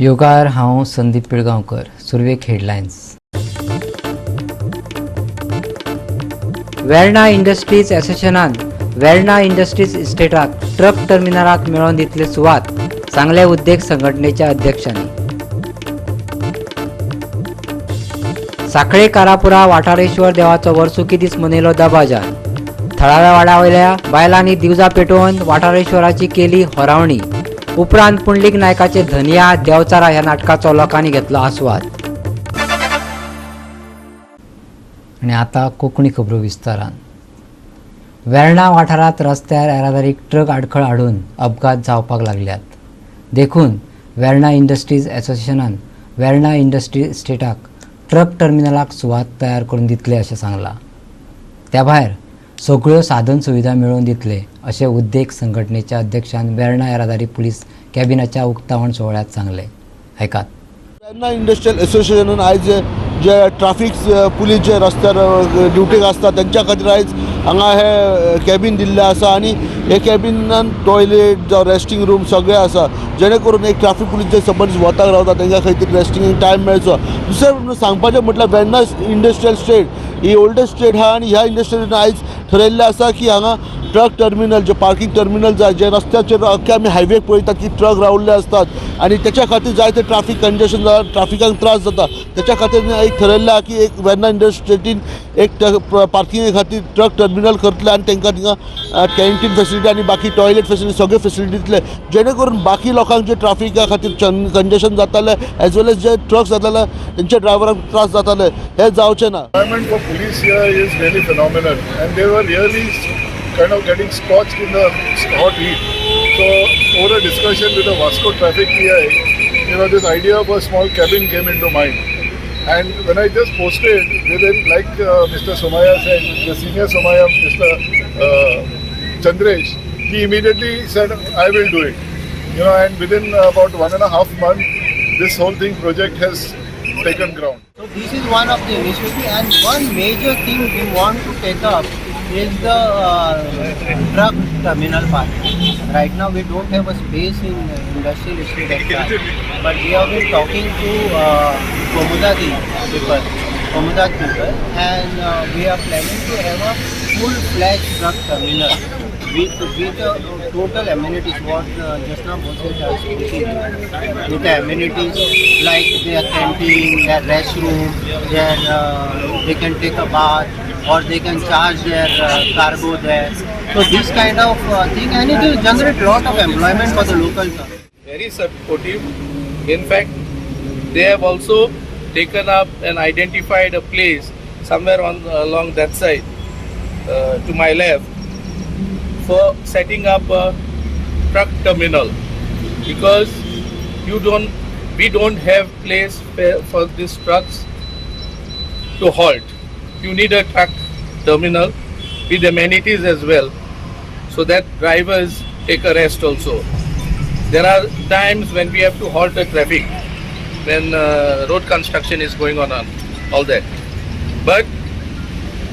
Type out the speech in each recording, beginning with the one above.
योगार हांव संदीप पिळगांवकर. सुरवेक headlines. Verna industries असोसिएशनान वेर्णा इंडस्ट्रीज इस्टेटाक ट्रक टर्मिनलाक मेळोवन दितले सुवात, सांगले उद्देग संघटनेच्या अध्यक्षांनी. साखळे कारापुरा वाठारेश्वर देवाचो वर्सुकी दीस मनयलो दबाज्यान. थळाव्या वाड्यावयल्या बायलांनी दिवजां पेटोवन वाठारेश्वराची केली होरावणी. उपरांत पुंडलीक नायकाचे धनिया देवचारा ह्या नाटकाचो लोकांनी घेतलो आस्वाद. आनी आतां कोंकणी खबरो विस्तारान. वेर्णा वाठारांत रस्त्यार येरादारीक ट्रक आडखळ हाडून अपघात जावपाक लागल्यात, देखून वेर्णा इंडस्ट्रीज असोसिएशनान वेर्णा इंडस्ट्री इस्टेटाक ट्रक टर्मिनलाक सुवात तयार करून दितले अशें सांगलां. त्या भायर सगळ्यो साधन सुविधा मेळोवन दितले अशें उद्देग संघटनेच्या अध्यक्षान वेर्णा येरादारी पुलीस कॅबिनाच्या उक्तावण सुवाळ्यांत सांगलें. आयकात. वेर्णा इंडस्ट्रियल एसोसिएशनान आयज जे ट्राफीक पुलीस जे रस्त्यार ड्युटीक आसता तेंच्या खातीर आयज हांगा हे कॅबीन दिल्लें आसा आनी हे कॅबिनान टॉयलेट जावं रेस्टिंग रूम सगळें आसा, जेणे करून एक ट्राफीक पुलीस जे समज वताक रावता तेंकां खंय तरी रेस्टिंग टायम मेळचो. दुसरें सांगपाचें म्हटल्यार वेर्णा इंडस्ट्रियल स्टेट ही ओल्डेस्ट स्टेट आहा आनी ह्या इंडस्ट्रियल आयज ठरयल्लें आसा की हांगा ट्रक टर्मिनल जे पार्किंग टर्मिनल जाय, जे रस्त्याचेर अख्खे आमी हायवेक पळयतात की ट्रक रावल्ले आसतात आनी तेच्या खातीर जायते ट्राफीक कंजेशन जाता, ट्राफिकाक त्रास जाता. तेच्या खातीर एक ठरयल्लें आहा की एक वेर्णा इंडस्ट्री एक पार्किंगे खातीर ट्रक टर्मिनल करतले आनी तेंकां थिंगा कॅन्टीन फेसिलिटी आनी बाकी टॉयलेट फेसिलिटी सगळे फेसिलिटी दितले, जेणे करून बाकी लोकांक जे ट्राफिका खातीर कंजेशन जातालें एज वेल एज जे ट्रक जाताले तेंच्या ड्रायव्हरांक त्रास जाताले हे जावचें ना. Environment for police here is really phenomenal, and they were really kind of getting scorched in the hot heat. So over a discussion with the Vasco traffic PI, this idea of a small cabin came into mind. And when I just posted, within, like Mr. Somaya said, the senior Somaya, Mr. Chandresh, he immediately said, "I will do it." And within about 1.5 months, this whole thing project has taken ground. So this is one of the initiative, and one major thing we want to take up is the truck terminal part. Right now we don't have a space in industrial estate at that, but we have been talking to Comunidade people, and we are planning to have a full-fledged truck terminal with total amenities. What just now Bose was speaking, with the amenities like their canteen, their restroom, their they can take a bath or they can charge their cargo there. So this kind of thing, and it will generate lot of employment for the locals. Very supportive. In fact, they have also taken up and identified a place somewhere on along that side to my left for setting up a truck terminal, because you don't we don't have place for these trucks to halt. You need a truck terminal with amenities as well, so that drivers take a rest also. There are times when we have to halt the traffic when road construction is going on all that. But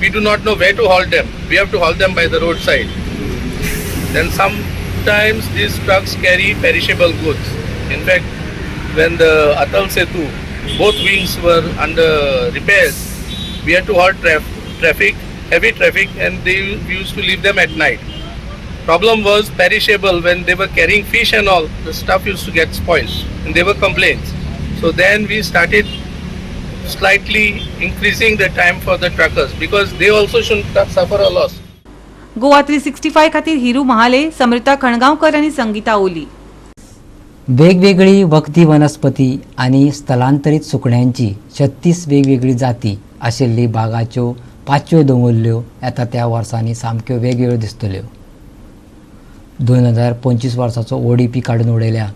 we do not know where to halt them. We have to halt them by the roadside. Then sometimes these trucks carry perishable goods. In fact, when the Atal Setu, both wings were under repairs, we had to halt traffic, heavy traffic, and they used to leave them at night. Problem was perishable when they were carrying fish and all, the stuff used to get spoiled and there were complaints. So then we started slightly increasing the time for the truckers because they also shouldn't suffer a loss. Goa 365 खातीर हिरू महाले, समृता खणगांवकर आनी संगीता ओली. वेगवेगळी वखदी वनस्पती आनी स्थलांतरीत सुकण्यांची 36 वेगवेगळी जाती आशिल्ली बागाच्यो पांचव्यो दोंगुल्ल्यो येता त्या वर्सांनी सामक्यो वेगवेगळ्यो दिसतल्यो. 2025 वर्साचो ओडीपी काडून उडयल्या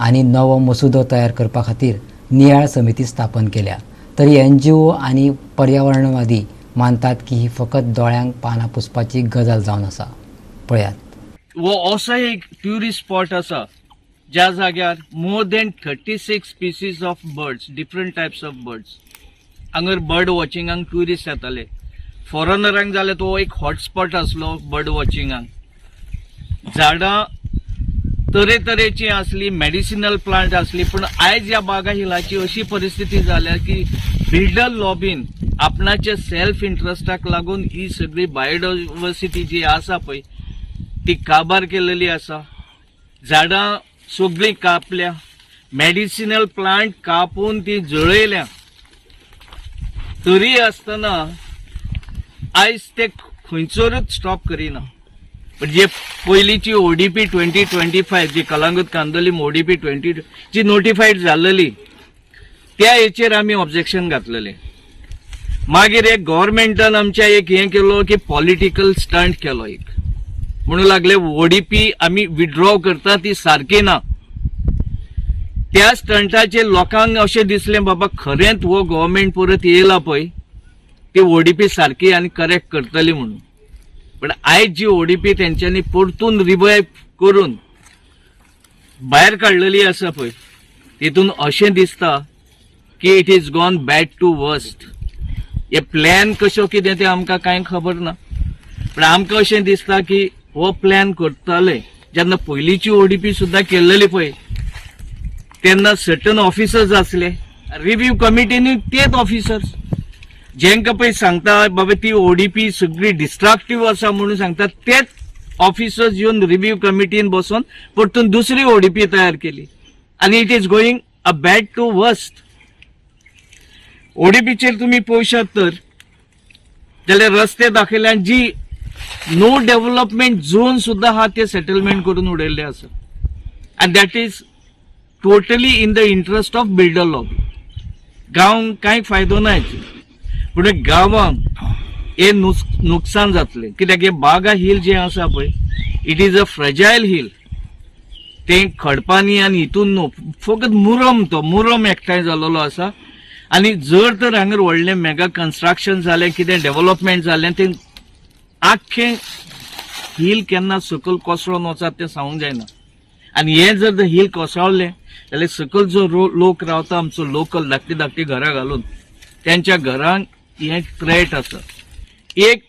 आनी नवो मसुदो तयार करपा खातीर नियाळ समिती स्थापन केल्या, तरी एनजीओ आनी पर्यावरणवादी मानतात की ही फकत दोळ्यांक पानां पुसपाची गजाल जावन आसा. पळयात. हो असो एक ट्युरिस्ट स्पॉट आसा ज्या जाग्यार more than 36 species of birds, different types of birds. हांगर बर्ड वॉचिंगाक ट्युरिस्ट येताले. फॉरेनरांक जाल्यार तो एक हॉटस्पॉट आसलो बर्ड वॉचिंगाक. झाडां तरेतरेची आसली, मेडिसिनल प्लांट आसली. पूण आयज ह्या बागा हिलाची अशी परिस्थिती जाल्या की बिल्डर लॉबीन आपणाचे सेल्फ इंट्रस्टाक लागून ही सगळी बायोडायवर्सिटी जी आसा पळय ती काबार केलेली आसा. झाडां सगळीं कापल्या, मेडिसिनल प्लांट कापून ती जळयल्या, तरी आसतना आयज ते खंयसरूच स्टॉप करिना. म्हणजे पयलींची ओडीपी 2025 जी कलांगूट कांदोलीम ओडीपी 20 जी नोटिफाईड जाल्लेली त्या हेचेर आमी ऑब्जेक्शन घातलेले. मागीर एक गव्हर्मेंटान आमच्या एक हें केलो की पॉलिटिकल स्टंट केलो एक, म्हणून लागले ओडीपी आमी विड्रॉ करता ती सारकी ना. त्या स्टंटाचेर लोकांक अशें दिसलें बाबा खरेंच हो गव्हर्मेंट परत येयला पळय ती ओडीपी सारकी आनी करेक्ट करतली म्हणून. पण आयज जी ओडीपी तेंच्यांनी परतून रिवायव करून भायर काडलेली आसा पळय तितून अशें दिसता की it is gone bad to worst. हे प्लॅन कशो कितें तें आमकां कांय खबर ना, पण आमकां अशें दिसता की हो प्लॅन करताले जेन्ना पयलींची ओडीपी सुद्दां केल्लेली पळय तेन्ना सर्टन ऑफिसर्स आसले रिव्यू कमिटीनी, तेच ऑफिसर्स जेंका पळय सांगता बाबा ती ओडीपी सगळी डिस्ट्रक्टीव आसा म्हणून सांगता, तेच ऑफिसर्स येवन रिव्यू कमिटीन बसून परतून दुसरी ओडीपी तयार केली आनी it is going a bad to worst. ओडीपीचेर तुमी पळोवशात तर जाल्यार रस्ते दाखयल्यान जी नो डेव्हलपमेंट झोन सुद्दां आहा ते सेटलमेंट करून उडयल्ले आसा आनी that is totally in the interest of builder lobby. गांवांक कांय फायदो ना हेचो, पूण गांवांक हे नुकसान जातलें कित्याक हे बागा हिल जें आसा पळय it is a fragile hill. तें खडपांनी आनी हितून न्हू, फकत मुरम, तो मुरम एकठांय जाल्लो आसा आनी जर तर हांगर व्हडलें मेगा कन्स्ट्रक्शन जालें, कितें डेव्हलपमेंट जालें, तें आख्खें हिल केन्ना सकयल कोसळोन वचत तें सांगूंक जायना. आनी हें जर हिल कोसळ्ळें जाल्यार सकयल जो लोक रावता आमचो लोकल धाकटी धाकटी घरां घालून तेंच्या घरांक हें थ्रेट आसा. एक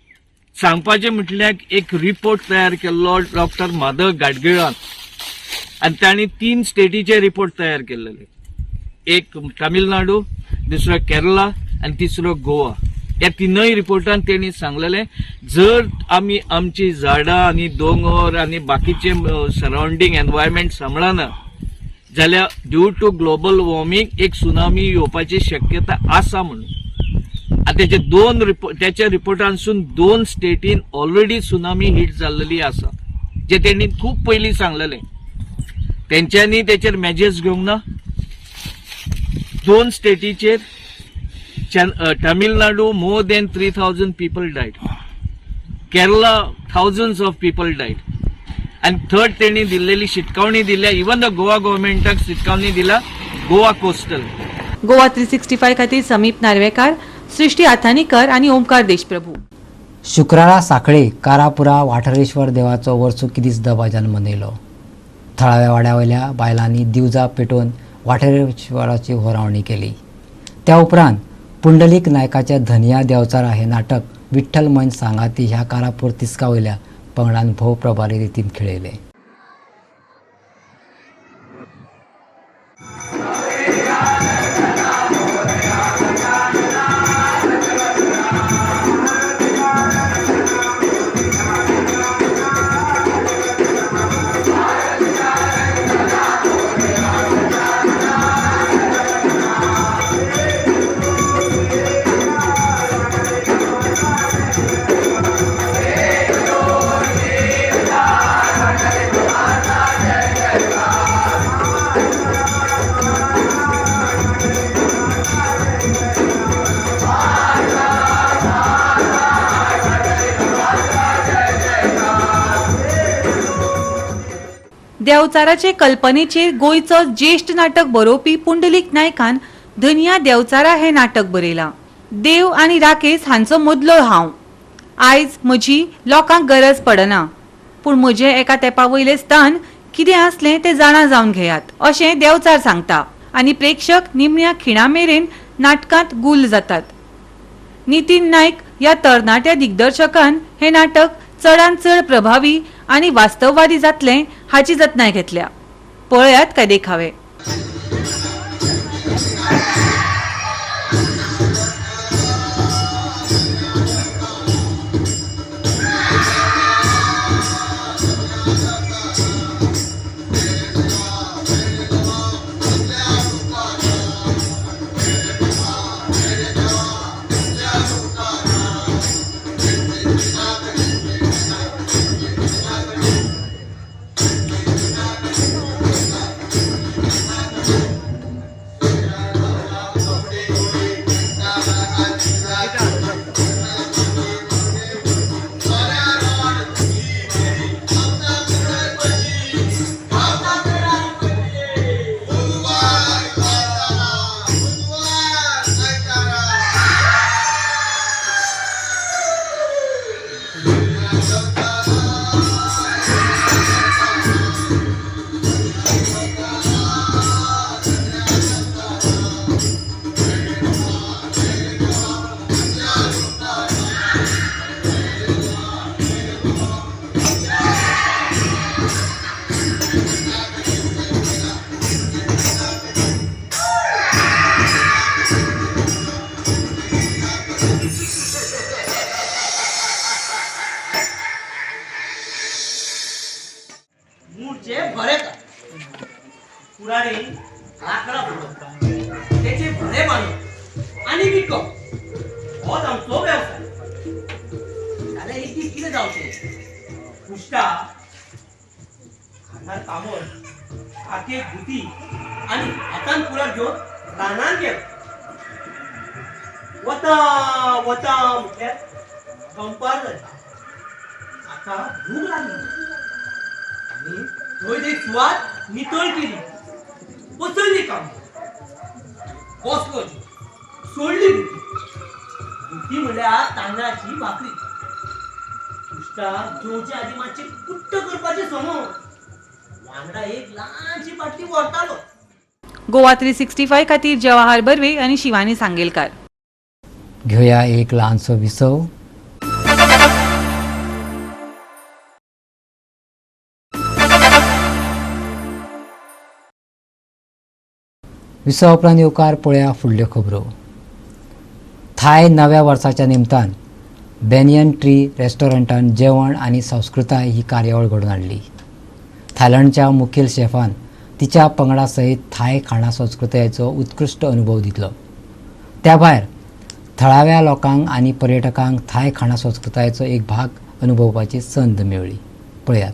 सांगपाचें म्हटल्यार एक रिपोर्ट तयार केल्लो डॉक्टर माधव गाडगिळान आनी तांणी 3 स्टेटीचे रिपोर्ट तयार केल्ले, एक तामिळनाडू, दुसरो केरला आनी तिसरो गोवा. ह्या तिनूय रिपोर्टान तेणी सांगलेलें जर आमी आमची झाडां आनी दोंगर आनी बाकीचे सरावंडींग एनवायरमेंट सांबाळना जाल्यार ड्यू टू ग्लोबल वॉर्मिंग एक सुनामी येवपाची शक्यता आसा म्हणून. आनी तेचे 2 रिपोर्ट, त्याच्या रिपोर्टांसून 2 स्टेटीन ऑलरेडी सुनामी हिट जाल्लेली आसा, जे तेणी खूब पयलीं सांगलेलें. तेंच्यांनी तेचेर मेजर्स घेवंक ना. 2 स्टेटीचेर Tamil Nadu more than 3000 people died, Kerala thousands of people died. आनी थर्ड तेणी दिल्लेली शिटकावणी दिल्या, इवन the Goa गव्हर्मेंटाक शिटकावणी दिल्या गोवा कोस्टल. गोवा 365 खातीर समीप नार्वेकार, सृष्टी आथानीकर आनी ओमकार देशप्रभू. शुक्रारा साखळे कारापुरा वाठारेश्वर देवाचो वर्सुकी दीस दबाज्यान मनयलो. थळाव्या वाड्या वयल्या बायलांनी दिवजां पेटोवन वाठारेश्वराची होरावणी केली. त्या उपरांत पुंडलीक नायकाच्या धनिया देवचारा हें नाटक विठ्ठल मन सांगाती ह्या कारापूर तिस्का वयल्या पंगडान भोव प्रभावी रितीन खेळयलें. देवचाराचे कल्पनेचेर गोंयचो ज्येश्ठ नाटक बरोवपी पुंडलीक नायकान धनिया देवचारा हें नाटक बरयलां. देव आनी राकेस हांचो मदलो हांव. आयज म्हजी लोकांक गरज पडना, पूण म्हजें एका तेंपा वयलें स्थान कितें आसलें तें जाणा जावन घेयात अशें देवचार सांगता आनी प्रेक्षक निमण्या खिणा मेरेन नाटकांत गुल जातात. नितीन नायक ह्या तरणाट्या दिग्दर्शकान हें नाटक चडांत चड प्रभावी आनी वास्तववादी जातलें हाची जतनाय घेतल्या. पळयात काय देखावे. गोवा 365 खातीर जवाहर बर्वे आणि शिवानी सांगेलकार. घेऊया एक लहानसो विसव. विसवा उपरांत येवकार पळया फुडल्यो खबरो. थाय नव्या वर्साच्या निमतान बॅनियन ट्री रेस्टॉरंटान जेवण आनी संस्कृताय ही कार्यावळ घडोवन हाडली. थायलंडच्या मुखेल शेफान तिच्या पंगडा सयत थाय खाणा संस्कृतायेचो उत्कृश्ट अनुभव दितलो. त्या भायर थळाव्या लोकांक आनी पर्यटकांक थाय खाणा संस्कृतायेचो एक भाग अनुभवपाची संद मेळ्ळी. पळयात.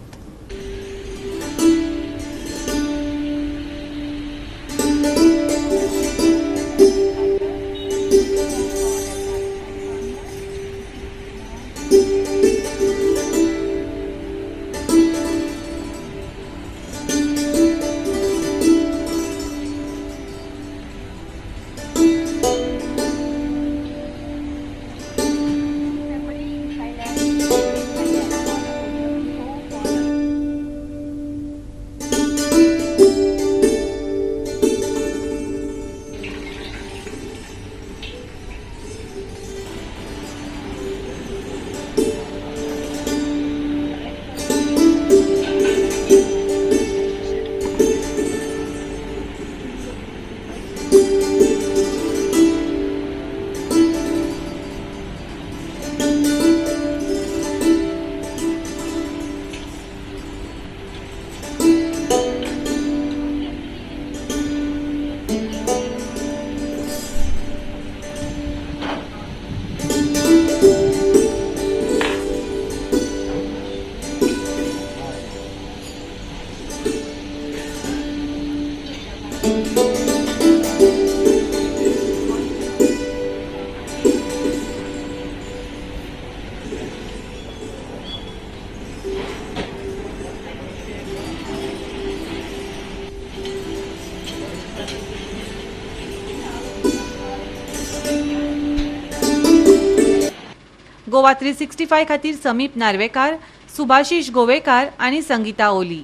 गोवा 365 खातीर समीप नार्वेकार, सुभाषिश गोवेकार आनी संगीता ओली.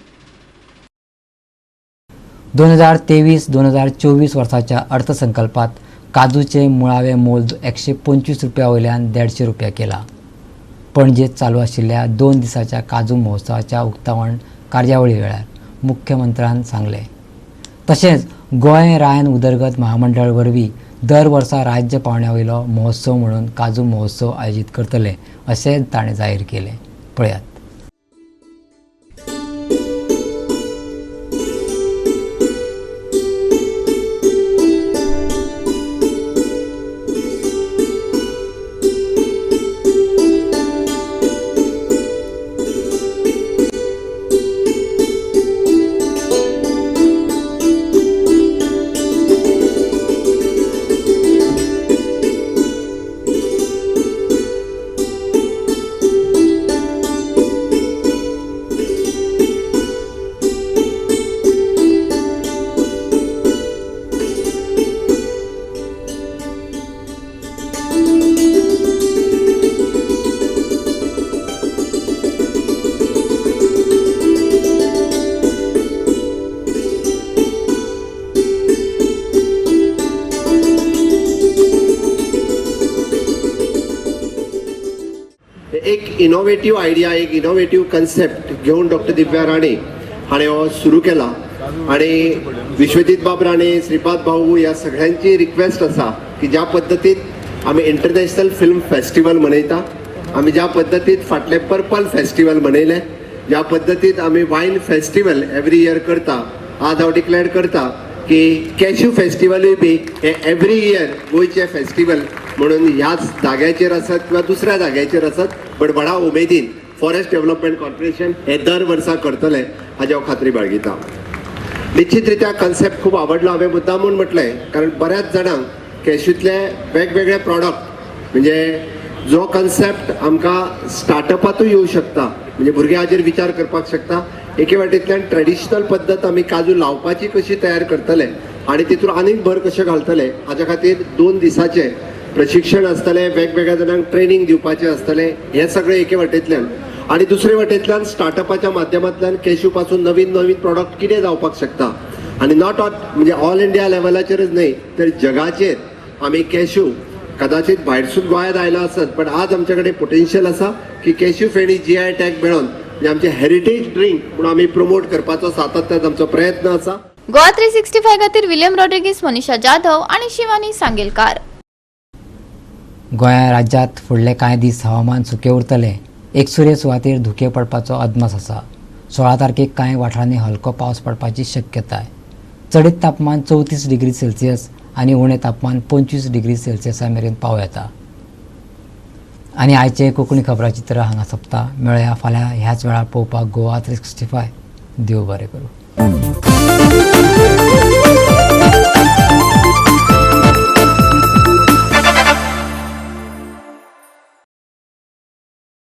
2023-2024 वर्साच्या अर्थसंकल्पात काजूचे मुळावे मोल 125 रुपया वयल्यान 150 रुपया केला. पणजेत चालू आशिल्ल्या 2 दिसाच्या काजू महोत्सवाच्या उक्तावण कार्यावळी वेळार मुख्यमंत्र्यान सांगलें. तशेंच गोंय रायन उदरगत महामंडळ वरवीं दर वर्सा राज्य पावंड्या वयलो महोत्सव म्हणून काजू महोत्सव आयोजीत करतले अशें ताणें जाहीर केलें. पळयात. एक इनोवेटीव आयडिया, एक इनोवेटीव कन्सेप्ट घेवन डॉक्टर दिव्या राणे हाणें हो सुरू केला आनी विश्वजीत बाब राणे, श्रीपाद भाऊ ह्या सगळ्यांची रिक्वेस्ट आसा की ज्या पद्दतीन आमी इंटरनॅशनल फिल्म फेस्टिवल मनयता, आमी ज्या पद्दतीन फाटले पर्पल फेस्टिवल मनयले, ज्या पद्दतीन आमी वायन फेस्टिवल एवरी इयर करता, आज हांव डिक्लेअर करता की कॅश्यू फेस्टिवलूय बी हे एवरी इयर गोंयचें फेस्टिवल म्हणून ह्याच जाग्याचेर आसत किंवा दुसऱ्या जाग्याचेर आसत, बट व्हडा उमेदीन फॉरेस्ट डेव्हलपमेंट कॉर्पोरेशन हे दर वर्सा करतले हाजी हांव खात्री बाळगिता. निश्चित रित्या कन्सेप्ट खूब आवडलो. हांवें मुद्दाम म्हूण म्हटलें कारण बऱ्याच जाणांक कॅश्यूतले वेगवेगळे प्रॉडक्ट म्हणजे जो कन्सेप्ट आमकां स्टार्टअपांतूय येवं शकता, म्हणजे भुरगे हाजेर विचार करपाक शकता. एके वाटेंतल्यान ट्रेडिशनल पद्दत आमी काजू लावपाची कशी तयार करतले आनी तितून आनीक भर कशें घालतले हाज्या खातीर 2 दिसाचें प्रशिक्षण आसतलें, वेगवेगळ्या जाणांक ट्रेनींग दिवपाचें आसतलें, हें सगळें एके वाटेंतल्यान. आनी दुसरे वाटेंतल्यान स्टार्टअपाच्या माध्यमांतल्यान कॅश्यू पासून नवीन नवीन प्रॉडक्ट कितें जावपाक शकता आनी not all म्हणजे ऑल इंडिया लेवलाचेरच न्हय तर जगाचेर आमी कॅश्यू कदाचित भायरसून गोंयांत आयला आसत, पण आज आमचे कडेन पोटेन्शियल आसा की कॅश्यू फेणी GI tag मेळोवन म्हणजे आमचे हेरिटेज ड्रिंक म्हणून आमी प्रमोट करपाचो सातत्यान आमचो प्रयत्न आसा. गोवा 365 खातीर विलियम रॉड्रिगीस, मनीषा जाधव आणि शिवानी सांगेलकार. गोंया राज्यांत फुडले कांय दीस हवामान सुकें उरतलें. एकसुरे सुवातेर धुकें पडपाचो अदमास आसा. 16 तारखेक कांय वाठारांनी हलको पावस पडपाची शक्यताय. चडीत तापमान 34 डिग्री सेल्सियस आनी उणें तापमान 25 डिग्री सेल्सियसा मेरेन पावं येता. आनी आयचें कोंकणी खबराचित्र हांगा सोंपता. मेळया फाल्यां ह्याच वेळार पळोवपाक गोवा 365. देव बरें करूं.